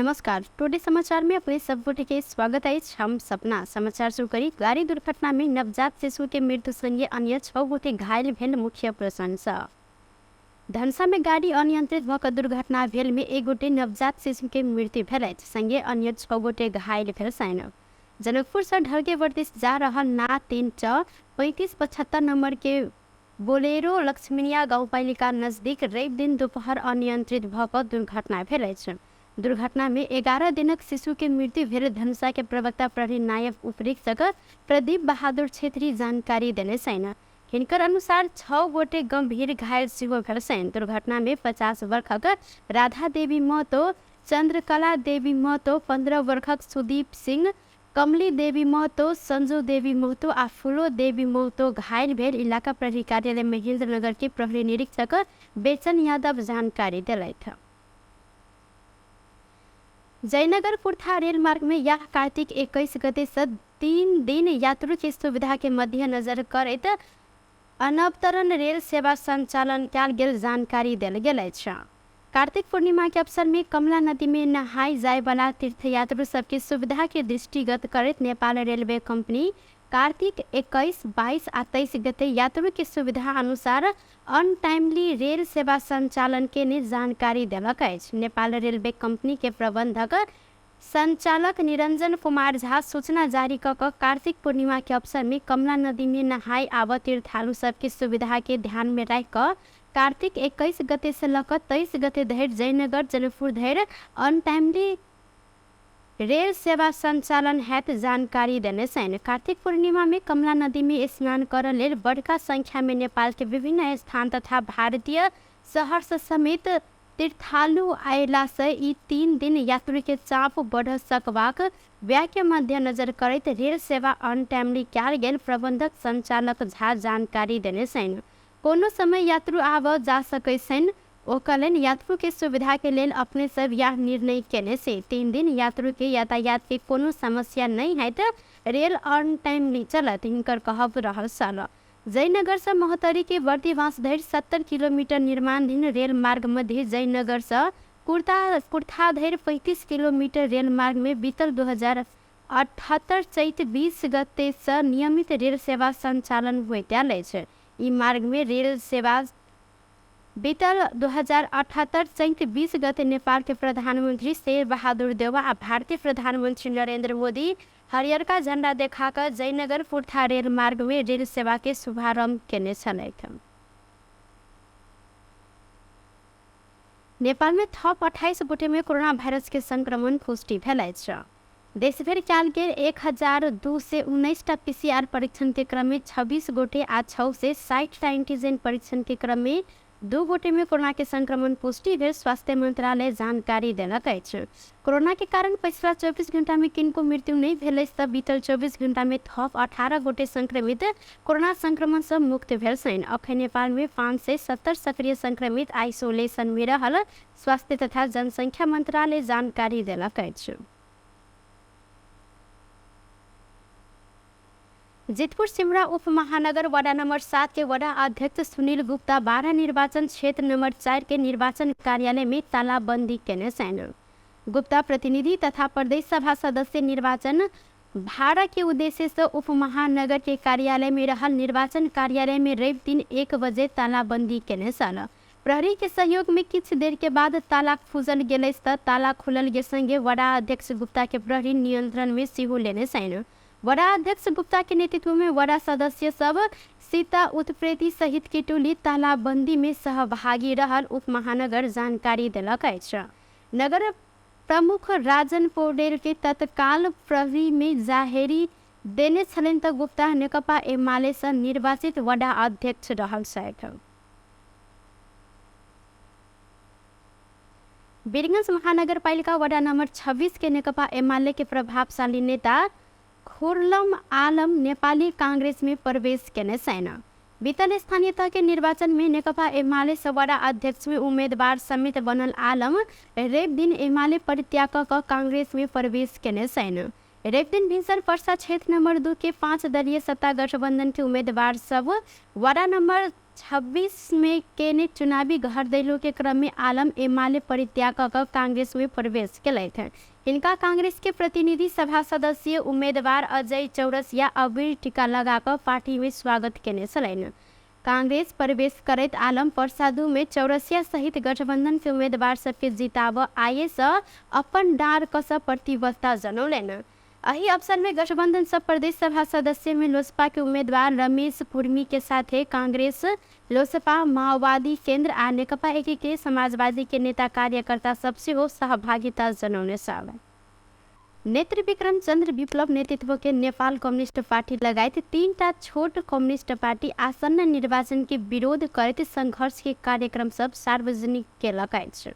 नमस्कार, टुडे समाचार में अपने सब गोटे के स्वागत अछि। हम सपना समाचार शुरू करी। गाड़ी दुर्घटना में नवजात शिशु के मृत्यु संगे अन्य 6 गोटे घायल भेल मुख्य प्रशंसा। धनसा में गाड़ी अनियंत्रित भऽ कऽ दुर्घटना भेल में एक गोटे नवजात शिशु के मृत्यु भेल अछि, संगे अन्य 6 गोटे घायल भेल छनि। जनकपुर से ढलकेवर दिस जा रहल ना 3 च 3575 नंबर के बोलेरो लक्ष्मीनिया गाउँपालिका नजदीक रवि दिन दोपहर अनियंत्रित भऽ कऽ दुर्घटना भेल अछि। दुर्घटना में 11 दिनक शिशु के मृत्यु भेल धनुषा के प्रवक्ता प्रहरी नायब उपरीक्षक प्रदीप बहादुर छेत्री जानकारी देने छनि। हिनकर अनुसार 6 गोटे गंभीर घायल सेहो भेल छनि। दुर्घटना में 50 वर्षक राधा देवी महतो, चंद्रकला देवी महतो, 15 वर्षक सुदीप सिंह, कमली देवी महतो, संजू देवी महतो आ फूलो देवी महतो घायल भेल इलाका प्रहरी कार्यालय महेंद्रनगर के प्रहरी निरीक्षक बेचन यादव जानकारी दिलथि। जयनगर कुर्था रेल मार्ग में यह कार्तिक 21 गते से 3 दिन यात्रु के सुविधा के मध्यनजर करैत अनवतरण रेल सेवा संचालन कयल गेल जानकारी देल गेल अछि। कार्तिक पूर्णिमा के अवसर में कमला नदी में नहाय जाय वाला तीर्थयात्रु सबके सुविधा के दृष्टिगत करैत नेपाल रेलवे कंपनी कार्तिक 21, 22 आ 23 गते यात्रु के सुविधा अनुसार अनटाइमली रेल सेवा संचालन के ने जानकारी देलक अछि। नेपाल रेलवे कंपनी के प्रबंधक संचालक निरंजन कुमार झा सूचना जारी क कऽ कार्तिक पूर्णिमा के अवसर में कमला नदी में नहाय आब तीर्थालु सबके सुविधा के ध्यान में राखि कऽ कार्तिक 21 गते से लऽ कऽ 23 गते धरि जयनगर जनकपुर धरि अनटाइमली रेल सेवा संचालन हैत जानकारी देने छनि। कार्तिक पूर्णिमा में कमला नदी में स्नान करऽ लेल बड़का संख्या में नेपाल के विभिन्न स्थान तथा भारतीय शहर से समेत तीर्थालु अयला से ई 3 दिन यात्री के चाप बढ़ सकबाक व्याख्या मध्यनजर करैत रेल सेवा अनटाइमली कयल गेल प्रबंधक संचालक झा जानकारी देने छनि। कोनो समय यात्रु आबऽ जा सकै छनि। ओ कहलनि, यात्रु के सुविधा के लेल अपने सब यह निर्णय केने से 3 दिन यात्रु के यातायात के कोनो समस्या नहीं हैत, रेल अनटाइमली चलत, हिनकर कहब रहल छल। जयनगर से महोत्तरी के बर्दीवास धरि 70 किलोमीटर निर्माणाधीन रेल मार्ग मध्य जयनगर से कुर्था धरि 35 किलोमीटर रेल मार्ग में बीतल 2078 चैत 20 गते से नियमित रेल सेवा संचालन होइत आयल अछि। ई मार्ग में रेल सेवा बीतल 2078 चैत 20 गते नेपाल के प्रधानमंत्री शेर बहादुर देउवा आ भारतीय प्रधानमंत्री नरेंद्र मोदी हरियरका झंडा देखा कऽ जयनगर कुर्था रेल मार्ग में रेल सेवा के शुभारंभ केने छलथि। नेपाल में थप 28 गोटे में कोरोना वायरस के संक्रमण पुष्टि भेल अछि। देशभरि कयल गेल 1219 टा पीसीआर परीक्षण के क्रम में 26 गोटे आ 660 टा एंटीजन परीक्षण के क्रम में 2 गोटे में कोरोना के संक्रमण पुष्टि भेल स्वास्थ्य मंत्रालय जानकारी देलक अछि। कोरोना के कारण पछिला 24 घंटा में किनको मृत्यु नहीं भेल अछि तऽ बीतल 24 घंटा में थप 18 गोटे संक्रमित कोरोना संक्रमण से मुक्त भेल छनि। अखन नेपाल में 570 सक्रिय संक्रमित आइसोलेशन में रहल स्वास्थ्य तथा जनसंख्या मंत्रालय जानकारी देलक अछि। जितपुर सिमरा उप महानगर वडा नंबर 7 के वडा अध्यक्ष सुनील गुप्ता 12 निर्वाचन क्षेत्र नंबर 4 के निर्वाचन कार्यालय में तालाबंदी केने छनि। गुप्ता प्रतिनिधि तथा प्रदेश सभा सदस्य निर्वाचन भाड़ा के उद्देश्य से उप महानगर के कार्यालय में रहल निर्वाचन कार्यालय में रवि दिन 1 बजे तालाबंदी केने छल। प्रहरी के सहयोग में किछु देर के बाद ताला खुजल गेल अछि तऽ ताला खुलल के संगे वडा अध्यक्ष गुप्ता के प्रहरी नियंत्रण में सेहो लेने छनि। वडा अध्यक्ष गुप्ता के नेतृत्व में वडा सदस्य सब सीता उत्प्रेती सहित के टोली तालाबंदी में सहभागी रहल उप महानगर जानकारी देलक अछि। नगर प्रमुख राजन पौडेल के तत्काल प्रहरी में जाहेरी देने छलनि तऽ गुप्ता नेकपा एमाले से निर्वाचित वडा अध्यक्ष रहल छथि। वीरगंज महानगरपालिका वडा नंबर 26 के नेकपा एमाले के प्रभावशाली नेता खुर्लम आलम नेपाली कांग्रेस में प्रवेश केने छनि। बीतल स्थानीय तह के निर्वाचन में नेकपा एमाले से वडा अध्यक्ष में उम्मीदवार समेत बनल आलम रवि दिन एमाले परित्याग कऽ कांग्रेस में प्रवेश केने छनि। रवि दिन भिनसर पर्सा क्षेत्र नंबर 2 के 5 दलीय सत्ता गठबंधन के उम्मीदवार सब वडा नंबर 2026 में केने चुनावी घर दैलो के क्रम में आलम एमाले परित्याग क कांग्रेस में प्रवेश केलथि। हिनका कांग्रेस के प्रतिनिधि सभा सदस्य उम्मीदवार अजय चौरसिया अबीर टीका लगा कऽ पार्टी में स्वागत केने छलनि। कांग्रेस प्रवेश करैत आलम परसादू में चौरसिया सहित गठबंधन के उम्मीदवार सबके जिताबऽ आये सँ अपन डाँड़ कसऽ प्रतिबद्धता जनौलनि। एहि अवसर में गठबंधन सब प्रदेश सभा सदस्य में लोजपा के उम्मीदवार रमेश कुर्मी के साथे कांग्रेस, लोजपा, माओवादी केंद्र आ नेकपा एकीकृत समाजवादी के नेता कार्यकर्ता सब सेहो सहभागिता जनौने छल। नेत्र विक्रम चंद्र विप्लव नेतृत्व के नेपाल कम्युनिस्ट पार्टी लगायत 3टा छोट कम्युनिस्ट पार्टी आसन्न निर्वाचन के विरोध करैत संघर्ष के कार्यक्रम सब सार्वजनिक केलक अछि।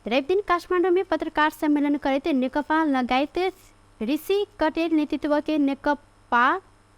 रवि दिन काठमाडौँ में पत्रकार सम्मेलन करैत नेकपा लगायत ऋषि कटेल नेतृत्व के नेकपा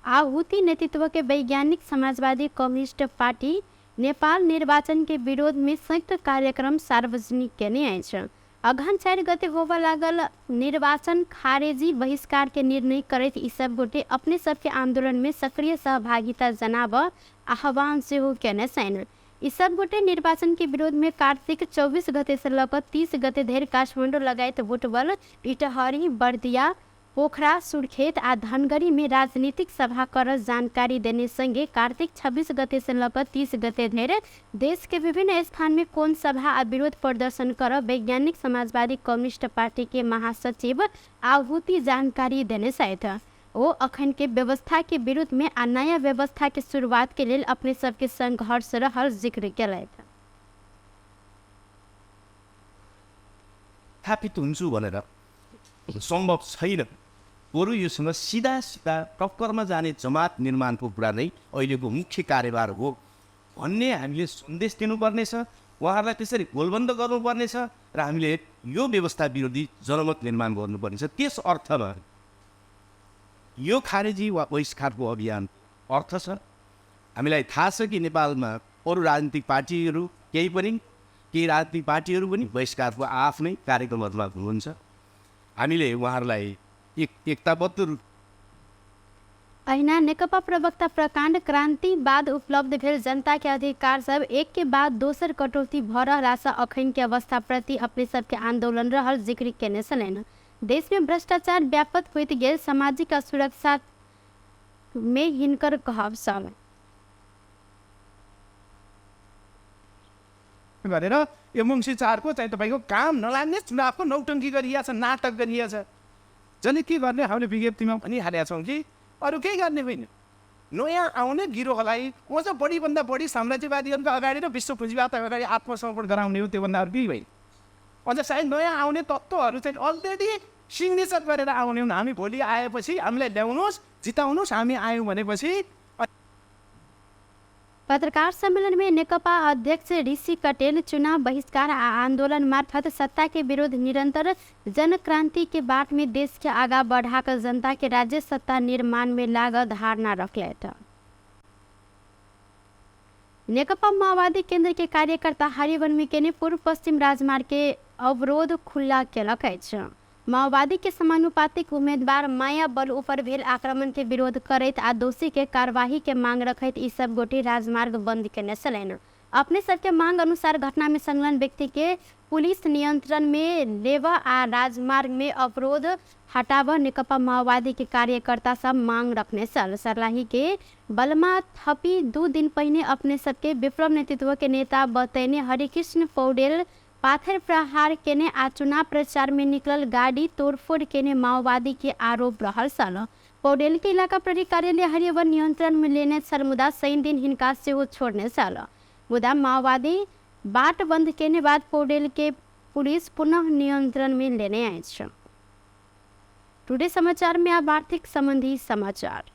आहुति नेतृत्व के वैज्ञानिक समाजवादी कम्युनिस्ट पार्टी नेपाल निर्वाचन के विरोध में संयुक्त कार्यक्रम सार्वजनिक केने अछि। अगहन 4 गते होबऽ लागल निर्वाचन खारेजी बहिष्कार के निर्णय करैत ई सब गोटे अपने सबके आंदोलन में सक्रिय सहभागिता जनाबऽ आह्वान सेहो केने छनि। ई सब गोटे निर्वाचन के विरोध में कार्तिक 24 गते से लऽ कऽ 30 गते धरि काठमाडौँ लगायत बुटवल, इटहरी, बर्दिया, पोखरा, सुर्खेत आ धनगढ़ी में राजनीतिक सभा कर जानकारी देने संगे कार्तिक 26 गते से लऽ कऽ 30 गते धरि देश के विभिन्न स्थान में कोन सभा आ विरोध प्रदर्शन कर वैज्ञानिक समाजवादी कम्युनिस्ट पार्टी के महासचिव आहुति जानकारी देने छथि। ओ अखन के व्यवस्था के विरुद्ध में आ नया व्यवस्था के शुरुआत के लेल अपने सबके संघर्ष रहल जिक्र केलथि। स्थापित हुन्छु भनेर सम्भव छैन। बरु योसँग सिधा सिधा टक्करमा जाने जमात निर्माणको कुरा नै अहिलेको मुख्य कार्यभार हो भन्ने हामीले सन्देश दिनुपर्नेछ। उहाँहरूलाई त्यसरी गोलबन्द गर्नुपर्नेछ र हामीले यो व्यवस्था विरोधी जनमत निर्माण गर्नुपर्नेछ। त्यस अर्थमा यो खारेजी वा बहिष्कारको अभियान अर्थ छ। हामीलाई थाहा छ कि नेपालमा अरू राजनीतिक पार्टीहरू केही राजनीतिक पार्टीहरू पनि बहिष्कारको आफ्नै कार्यक्रमहरूमा हुनुहुन्छ। हामीले उहाँहरूलाई एकताबद्ध रूप अहिना नेकपा प्रवक्ता प्रकाण्ड क्रांति बाद उपलब्ध भेल जनता के अधिकार सब एक के बाद दोसर कटौती भ रहला से अखन के अवस्था प्रति अपने सबके आंदोलन रहल जिक्र केने छलनि। देश में भ्रष्टाचार व्यापक होइत गेल सामाजिक असुरक्षा में हिनकर कहब सब गरेर यो मङ्सिर 4 चाहिँ तपाईँको काम नलाग्ने चुनावको नौटङ्की गरिएको छ, नाटक गरिएको छ। जसले के गर्ने, हामीले विज्ञप्तिमा भनिहालेका छौँ कि अरू केही गर्ने होइन, नयाँ आउने गिरोहलाई अझ बढीभन्दा बढी साम्राज्यवादीहरूको अगाडि र विश्व पुँजीवादको अगाडि आत्मसमर्पण गराउने हो, त्योभन्दा अरू केही होइन। अझ सायद नयाँ आउने तत्त्वहरू चाहिँ अलरेडी सिग्नेचर गरेर आउने हुन्। हामी भोलि आएपछि हामीलाई ल्याउनुहोस्, जिताउनुहोस्, हामी आयौँ भनेपछि। पत्रकार सम्मेलन में नेकपा अध्यक्ष ऋषि कटेल चुनाव बहिष्कार आ आंदोलन मार्फत सत्ता के विरोध निरंतर जनक्रांति के बाट में देश के आगा बढ़ाकर जनता के राज्य सत्ता निर्माण में लागल धारणा रखलथि। नेकपा माओवादी केंद्र के कार्यकर्ता हरिवन केने पूर्व पश्चिम राजमार्ग के अवरोध खुल्ला केलक अछि। माओवादी के समानुपातिक उम्मीदवार माया बल ऊपर भेल आक्रमण के विरोध करैत आ दोषी के कार्यवाही के मांग रखैत ई सब गोटे राजमार्ग बंद केने छलनि। अपने सबके मांग अनुसार घटना में संलग्न व्यक्ति के पुलिस नियंत्रण में लेब आ राजमार्ग में अवरोध हटाब नेकपा माओवादी के कार्यकर्ता सब मांग रखने छल। सर्लाही के बलमा थपी 2 दिन पहिने अपने सबके विप्लव नेतृत्व के नेता बतैने हरिकृष्ण पौडेल पाथर प्रहार केने आ चुनाव प्रचार में निकलल गाड़ी तोड़फोड़ केने माओवादी के आरोप रहल छल। पौडेल के इलाका प्रहरी कार्यालय हरिवन नियंत्रण में लेने छल, मुदा शनि दिन हिनका सेहो छोड़ने छल। मुदा माओवादी बाट बंद केने बाद पौडेल के पुलिस पुनः नियंत्रण में लेने अछि। टुडे समाचार में अब आर्थिक संबंधी समाचार।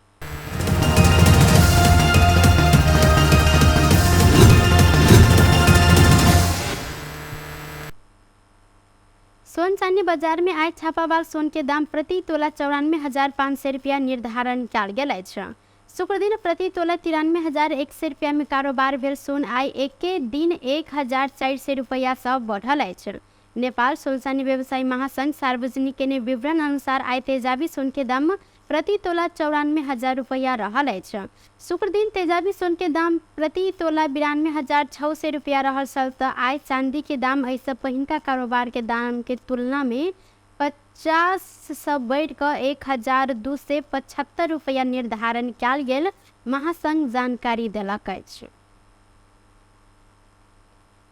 सोन चानी बाजार में आइ छापावाल सोन के दाम प्रति तोला 94,500 रुपया निर्धारण कयल गेल अछि। शुक्रदिन प्रति तोला 93,100 रुपया में कारोबार भेल सोन आइ एके दिन 1,400 रुपया सँ बढ़ल अछि। नेपाल सोन चानी व्यवसायी महासंघ सार्वजनिक केने विवरण अनुसार आइ तेजाबी सोन के दाम प्रति तोला 94,000 रुपैया रहल अछि। शुक्र दिन तेजाबी सोन के दाम प्रति तोला 92,600 रुपैया रहल छल तऽ आइ चांदी के दाम एहिसँ पहिनका कारोबार के दाम के तुलना में 50 सँ बढ़ि कऽ 1,275 रुपैया निर्धारण कयल गेल महासंघ जानकारी देलक अछि।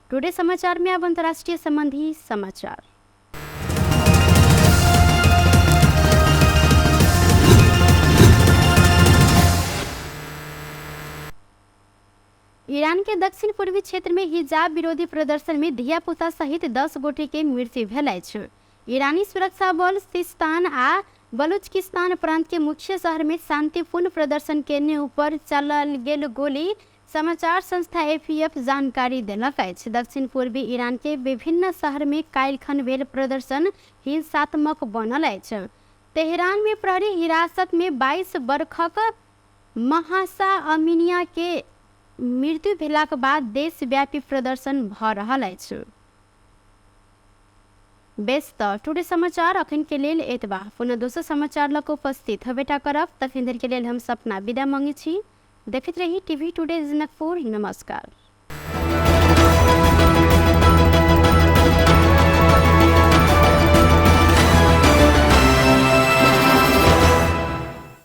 टुडे समाचार में अब अंतर्राष्ट्रीय संबंधी समाचार। ईरान के दक्षिण पूर्वी क्षेत्र में हिजाब विरोधी प्रदर्शन में धियापुता सहित 10 गोटे के मृत्यु भेल अछि। ईरानी सुरक्षा बल सिस्तान आ बलूचिस्तान प्रांत के मुख्य शहर में शांतिपूर्ण प्रदर्शन केने ऊपर चलल गेल गोली समाचार संस्था एपीएफ जानकारी देलक अछि। दक्षिण पूर्वी ईरान के विभिन्न शहर में काल्हिखन भेल प्रदर्शन हिंसात्मक बनल अछि। तेहरान में प्रहरी हिरासत में 22 बरखक महासा अमीनिया के मृत्यु भेलाक बाद देशव्यापी प्रदर्शन भऽ रहल अछि। बेस तऽ टुडे समाचार अखन के लेल एतबा। पुनः दोसर समाचार लऽ कऽ उपस्थित हेबेटा करब, तखन धरि के लेल हम सपना विदा मांगै छी। देखैत रही टीवी टुडे जनकपुर। नमस्कार।